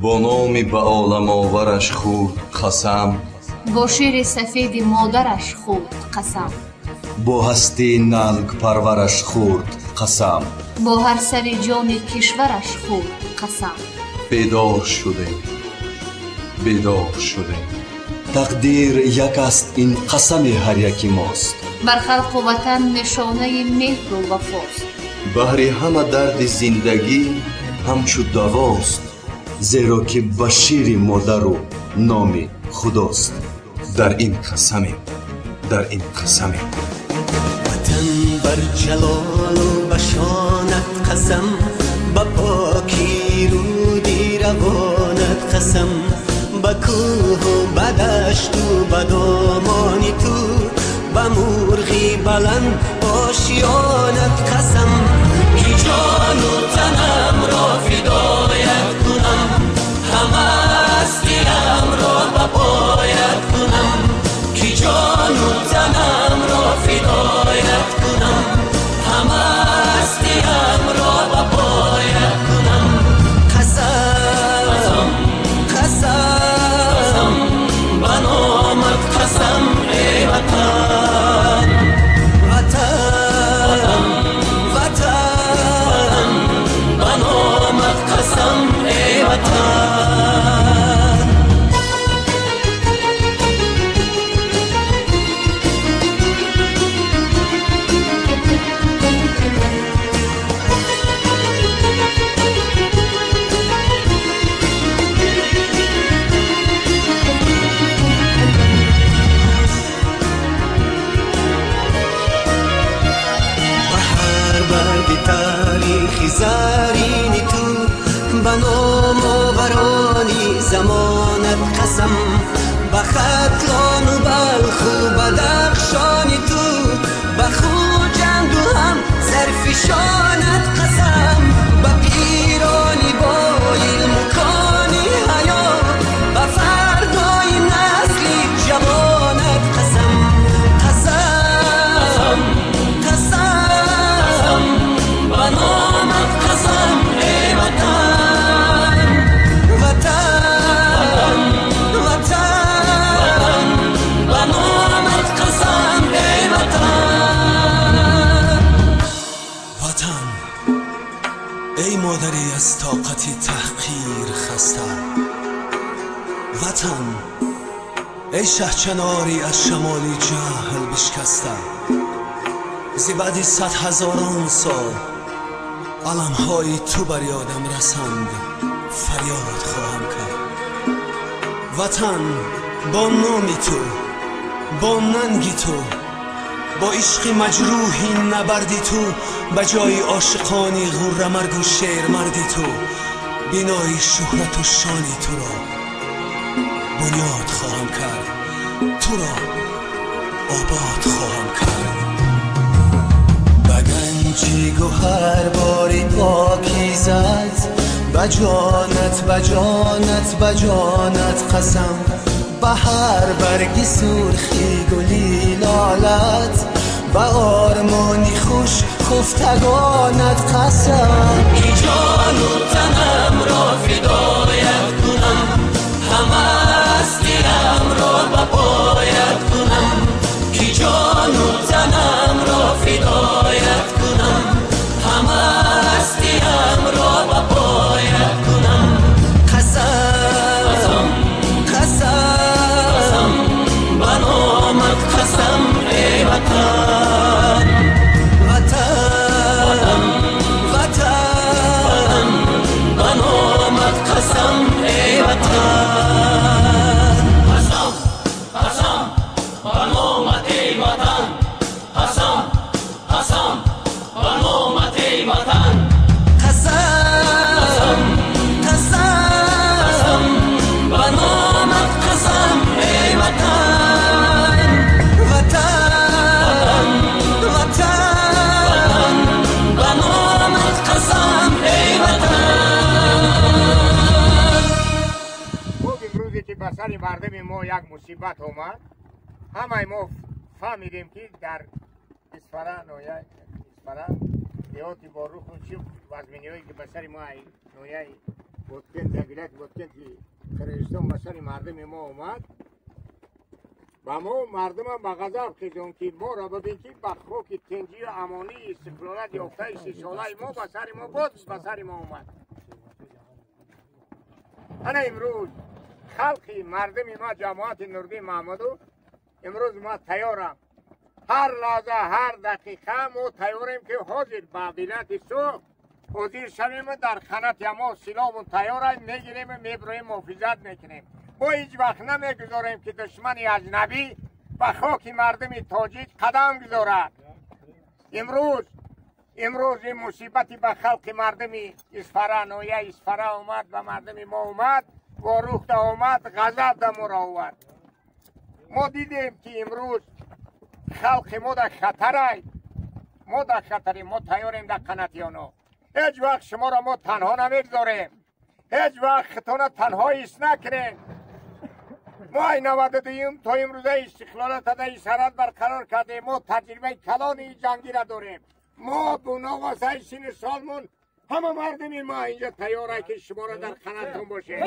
Бо номи ба олам овараш хурд қасам, бо шири сафеди модараш хурд қасам, бо ҳастии нангпарвараш хурд қасам, бо ҳар сари ҷони кишвараш хурд қасам. Бедор шудем, бедор шудем. Тақдир як аст, ин қасами ҳар яки мост. Бар халқу ватан нишонаи меҳру вафост. Баҳри ҳама дарди зиндагӣ ҳамчу давост, зеро ки ба шири модару номи худост. Дар ин қасамем, дар ин қасамем. Ватан бар ҷалолу ба шонат қасам, ба покӣ руди равонат қасам, ба кӯҳу ба дашту ба домони ту, ба мурғи баланд ошёнат қасам. Ки ҷону танамро фидоят кунам, ҳама ҳастиамро ба поят кунам. Ки ҷону танамро фидоят кунам, ҳама ҳастиамро ба поят кунам. Қасам, қасам, ба номат қасам, эй ватан. Ватан, ватан, ба номат қасам, эй ватан. Таърихи зарини ту, ба номоварони замонат қасам, ба Хатлону Балху Бадахшони ту, ба Хуҷанду ҳам сарфишонат қасам, ба пирони бо илму кони ҳаё, ба фардои насли ҷавонат қасам. Қасам, қасам, ба номат қасам, эй ватан. Ватан, ватан, ба номат қасам, эй ватан. Ватан, эй модари аз тоқати таҳқир хаста, ватан, эй шаҳчанори аз шамоли ҷаҳл бишкаста, зи баъди сад ҳазорон сол аламҳои ту бар ёдам расанд, фарёд хоҳам кард. Ватан, бо номи ту, бо нанги ту, бо ишқи маҷрӯҳи набарди ту, ба ҷои ошиқони ғуррамаргу шермарди ту, бинои шӯҳрату шони туро бунёд хоҳам кард, туро обод хоҳам кард. Ба ганҷи гавҳарбори покизат, ба ҷонат, ба ҷонат, ба ҷонат қасам, ба ҳар барги сурхи гули лолат, ба ормони хуш хуфтагонат қасам. Ки ҷону танамро фидоят кунам, ҳама ҳастиамро ба поят кунам. Ки ҷону танамро фидоят кунам, ҳама ҳастиамро ба поят кунам. Қасам, қасам, ба номат қасам, эй ватан. Ватан, ватан, ба номат қасам, эй ватан. Қасам, қасам, ба номат, эй ватан. Қасам, қасам, ба номат, эй ватан. Қасам, қасам, ба номат қасам, эй ватан. Ватан, ватан, ба номат қасам, эй ватан. Хуб, имрӯзе ки ба сари мардуми мо як мусибат омад, ҳамаи мо фаҳмидем, ки дар Исфара, ноҳияи Исфара, деҳоти Борруху чӣ вазминиҳое ки ба сари мо ноҳияи Боткент, вилояти Боткенти Қирғизистон ба сари мардуми мо омад ва мо мардумам ба ғазаб хезон, ки моро бибин, ки ба хоки тинҷию амонии истиқлолият ёфтаи 30-солаи мо ба сари мо боз ба сари мо омад. Ана имрӯз халқи мардуми ма, ҷамоати Нурдин Маҳмудов, имрӯз ма тайёрам. Ҳар лаҳза, ҳар дақиқа мо тайёрем, ки ҳозир ба вилояти Суғд ҳозир шавем, дар қанати мо силоҳмон тайёрам, мегирем, меброем, муҳофизат мекунем. Мо ҳеҷ вақт намегузорем, ки душмани аҷнабӣ ба хоки мардуми тоҷик қадам гузорад. Имрӯз ин мусибати ба халқи мардуми Исфара, ноҳияи Исфара омад, ба мардуми мо омад, ворухта омад, ғазаб да моро овард. Мо дидем, ки имрӯз халқи мо дар хатарай, мо дар хатарем, мо тайёрем дар қанати онҳо. Ҳеҷ вақт шуморо мо танҳо намегузорем, ҳеҷ вақт хитона танҳо ҳис накунем. Мо ай 92-юм то имрӯза истиқлолият дар сарҳад барқарор кардем. Мо таҷрибаи калони ҷангира дорем. Мо буновасаи синни солмон ҳама мардуми ма инҷа тайёра, ки шуморо дар қанаттон бошем.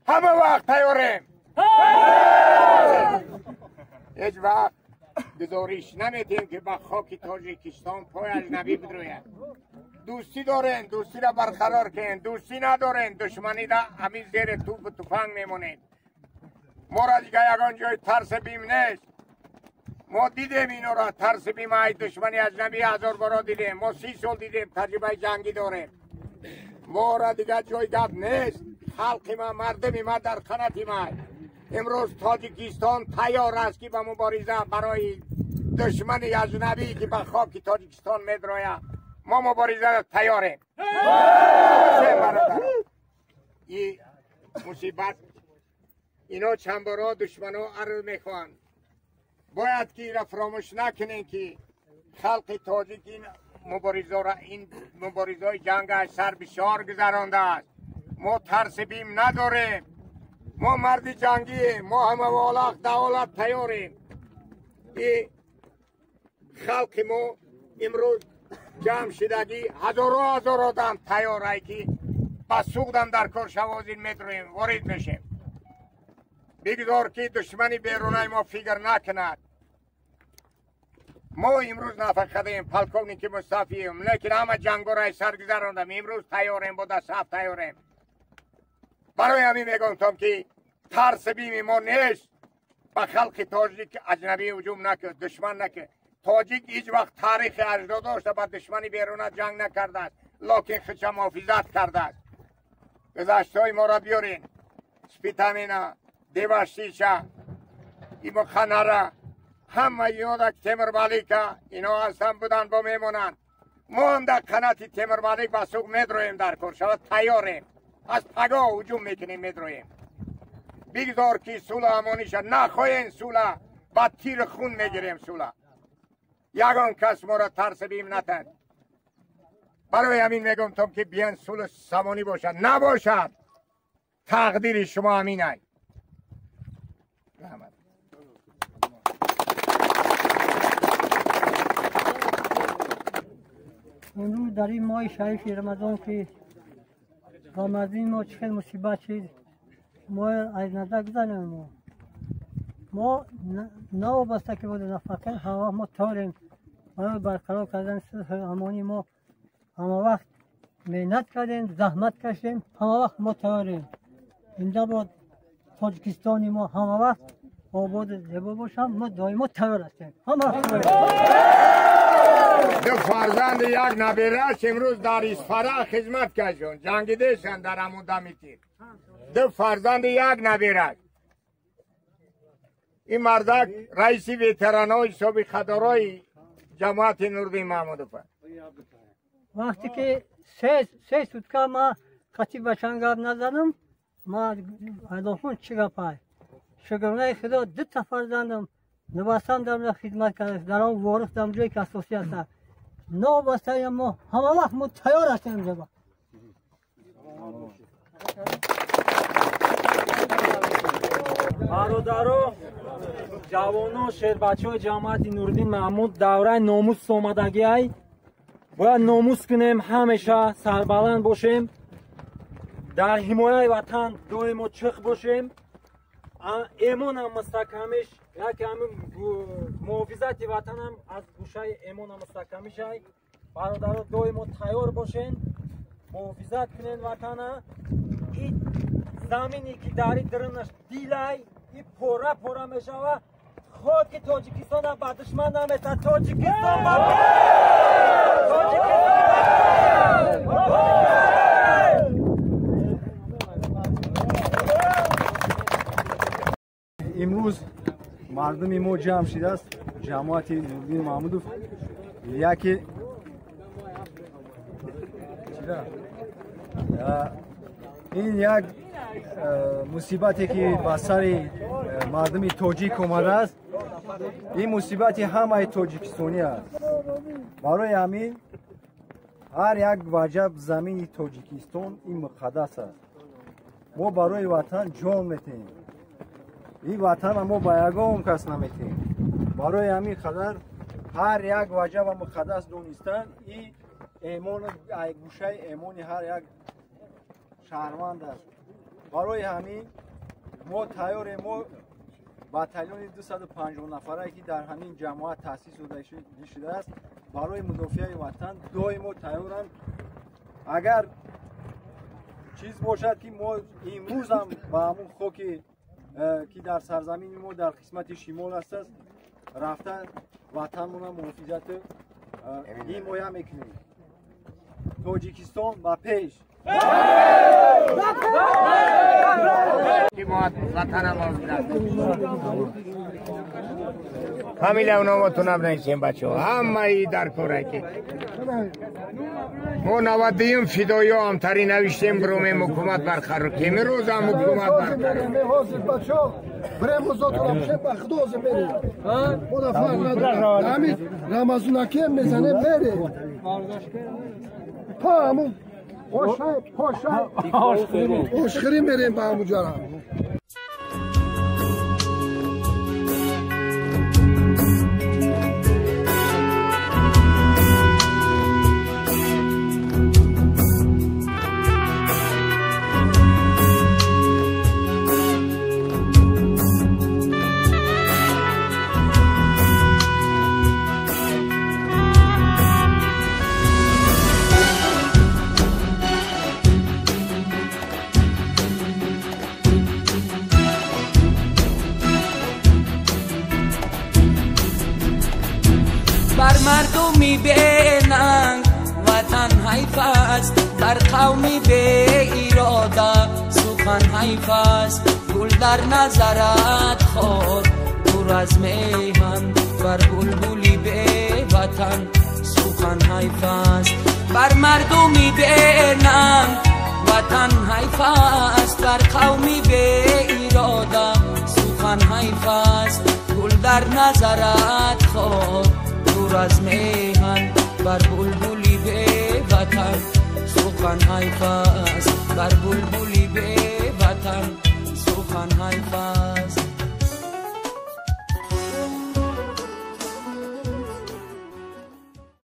Ҳама вақт тайёрем. Ҳеҷ вақт гузориш наметиҳем, ки ба хоки Тоҷикистон пой аҷнабӣ бидрояд. Дӯстӣ дорем, дӯстиро барқарор кунем. Дӯстӣ надорем, душманида ҳамин зери тӯпу туфанг мемонем. Моро дига ягон ҷои тарси бим нест. Мо дидем инора, тарси бим ай душмани аҷнабӣ ҳазор боро дидем. Мо 30 сол дидем, таҷрибаи ҷангӣ дорем. Моро дига ҷои гап нест. Халқи ма, мардуми ма дар қанати ма. Имрӯз Тоҷикистон тайёр аст, ки ба мубориза барои душмани аҷнабӣ, ки ба хоки Тоҷикистон медрояд, мо мубориза тайёрем. И мусибат ино чанд боро душмано арз мехоҳанд. Бояд ки инро фаромӯш накунем, ки халқи тоҷик ин муборизаро, ин муборизаи ҷанг аз сар бисёр гузарондааст. Мо тарси бим надорем. Мо марди ҷангием, мо ҳама волақ давлат тайёрем. И халқи мо имрӯз ҷамъ шидагӣ ҳазору ҳазор одам тайёрай, ки ба Суғдам дар кор шавозин медроем, ворид мешем. Бигзор, ки душмани берунаи мо фикр накунад. Мо имрӯз нафақадаем полковники Мустафием, лекин ҳама ҷангоро аз сар гузарондам. Имрӯз тайёрем, бо дастсаф тайёрем. Барои ҳамин мегӯям, ки тарси бими мо нест. Ба халқи тоҷик аҷнабӣ ҳуҷум накард, душман накард. Тоҷик ҳеҷ вақт таърихи аҷдод дошта ба душмани беруна ҷанг накардааст, лекин худша муҳофизат кардааст. Гузаштаҳои моро биёрен, Спитамена, Деваштича, Имоханара, ҳама инода, Темурмалика, ино ҳастан, будан, бо мемонанд. Мо ҳам дар қанати Темурмалик ба Суғд медроем, дар кор шавад тайёрем. Аз пагоҳ ҳуҷум мекунем, медроем. Бигзор, ки сулҳ амониша нахоҳем, сулҳ ба тири хун мегирем. Сулҳ ягон кас моро тарси бим натад. Барои ҳамин мегӯям том, ки биён, сулҳ самонӣ бошад, набошад, тақдири шумо ҳамин ай. Раҳмат. Имрӯз дар ин моҳи шарифи Рамазон, ки ба мардуми мо чӣ хел мусибат шид, мо аз назар гузарем. Мо новобаста ки бода нафақа, ҳамавақт мо торем барои барқарор кардани сулҳу амонӣ. Мо ҳамавақт меҳнат кардем, заҳмат кашидем, ҳамавақт мо тайёрем. Зинда бод Тоҷикистони мо, ҳамавақт ободу зебо бошам. Мо доимо тайёр ҳастем, ҳамавақт. Ду фарзанди як набираш имрӯз дар Исфара хизмат карданд, ҷангидешанд дар ҳамун дами тир. Ду фарзанди як набираш. Ин мардак раиси ветеранои собиқадорои ҷамоати Нурдин Маҳмудов. Вақте ки се сутка ма қати бачан гап назадам, ма алоҳун чӣ гапай. Шукронаи Худо, дута фарзандам набастам дар хизмат кард, дар он ворих, дар ҷое ки асосӣ ҳастанд. Новобаста мо ҳамавақт мо тайёр ҳастем. Ҷаба бародаро, ҷавоно, шербачаҳои ҷамоати Нуриддин Маҳмуд, давраи номус омадагиай. Бояд номус кунем, ҳамеша сарбаланд бошем, дар ҳимояи ватан доимо чиқ бошем, эмонам мустаҳкамиш, яке ҳамин муҳофизати ватанам аз гӯшаи эмонам мустаҳкамишай. Бародаро, доимо тайёр бошен, муҳофизат кунен ватана. И замине ки дар дарунаш дилай, и пора пора мешава. Хоки Тоҷикистона ба душман наметад. Тоҷикистон ба Имрӯз мардуми мо ҷамъ шидааст, ҷамоати Нуриддин Маҳмудов. Яке ин як мусибате ки ба сари мардуми тоҷик омадааст, ин мусибати ҳамаи тоҷикистонӣ аст. Барои ҳамин ҳар як ваҷаб замини Тоҷикистон ин муқаддас аст. Мо барои ватан ҷон метиҳем, ин ватана мо ба ягон кас наметиҳем. Барои ҳамин қадар ҳар як ваҷаба муқаддас донистан ин эмон, гӯшаи эмони ҳар як шаҳрванд аст. Барои ҳамин мо тайёрем. Мо батальони 250 нафарае ки дар ҳамин ҷамоат таъсис дода шудааст, барои мудофиаи ватан доимо тайёранд. Агар чиз бошад ки мо имрӯзам ба ҳамун хоки ки дар сарзамини мо дар қисмати шимол аст, рафта ватанмона муҳофизату ҳимоя мекунем. Тоҷикистон ба пеш! Фамилия номотунам нависем, бачаҳо, ҳамаи дар коре ки мо 91 фидоиё ҳамтари навиштем, биромем ҳукумат барқарор ки имрӯзам ҳукумат барқарор. Ҳозир бачаҳо бирем, озодтонам шем, ба худо ҳозир мерем. Мо фарқ надорем, ҳамин рамазонакиам мезанем, мерем то ҳамун ошхӯрӣ мерем ба ҳамун ҷара. Бар мардуми бенанг ватан ҳайф аст, бар қавми беирода сухан ҳайф аст. Гул дар назарат хор дур аз меҳан, бар булбули беватан сухан ҳайф аст. Бар мардуми бенанг ватан ҳайф аст, бар қавми беирода сухан ҳайф аст. Гул дар назарат хор дур аз меҳан, бар булбули беватан сухан ҳайф аст. Бар булбули беватан сухан ҳайф аст.